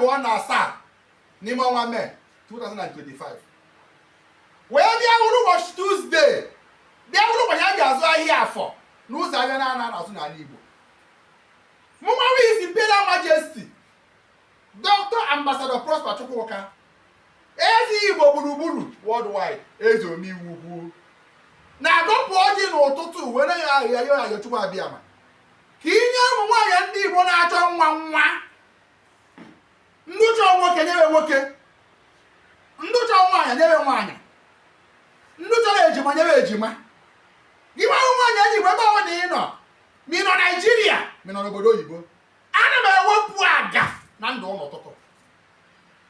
27 n'ime ọnwa Mee 2025, wee bịa wụrụ ụbọchị Tuesday, bịa wụrụ ụbọchị a ga-azụ ahịa Afọ n'ụzọ ahịa na-ana azụ n'ala Igbo. Mụnwa His Imperial Majesty Dr. Ambassador Prosper Chukwuka, eze Igbo gburugburu worldwide, eze omeiwu ukwu, na-agọpụ ọjị n'ụtụtụ wee na ya ahịa ya ayọ Chukwu Abịama ka inye ụmụ nwaanyị ndị Igbo na-achọ nwa nwa, ndị chọrọ nwoke nyewe nwoke, ndị chọrọ nwaanyị nyewe nwaanyị, ndị chọrọ ejima nyewe ejima. Gị nwa nwaanyị enyi Igbo, ebe ọ na ị nọ, ma ị nọ Naijiria, ma ị nọ n'obodo oyibo, ana m ewepụ aga na ndụ n'ụtụtụ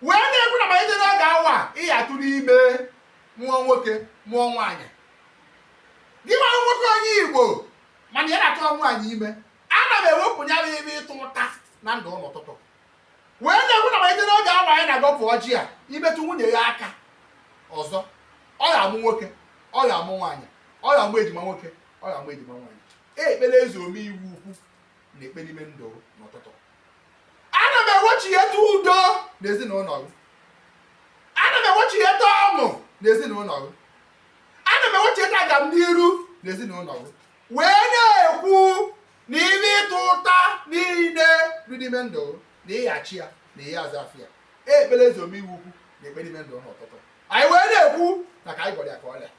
wee na-ekwu na malite n'oge awa ị ya atụrụ ime, mụọ nwoke, mụọ nwaanyị. Gị nwa nwoke onye Igbo mana ya na-atụ nwaanyị ime, ana m ewepụ ya bụ ebe ịtụ ụta na ndụ n'ụtụtụ wee na-ekwu na malite n'oge awa anyị na-agọpụ ọjị a, imetụ nwunye ya aka ọzọ, ọ ga-amụ nwoke, ọ ga-amụ nwaanyị, ọ ga-amụ ejima nwoke, ọ ga-amụ ejima nwaanyị. Ekpere eze omeiwu ukwu na-ekpe n'ime ndụ n'ụtụtụ. Ana m ewechigheta udo n'ezinụlọ gị, ana m ewechigheta ọṅụ n'ezinụlọ gị, ana m ewechigheta agamniru n'ezinụlọ gị, wee na-ekwu na ibe ịtụ ụta niile dị n'ime ndụ na ịghachi ya na ihe azụ afịa. Ekpere eze omeiwu ukwu na-ekpe n'ime ndụ n'ụtụtụ anyị wee na-ekwu na ka anyị gwara ya ka ọrịa.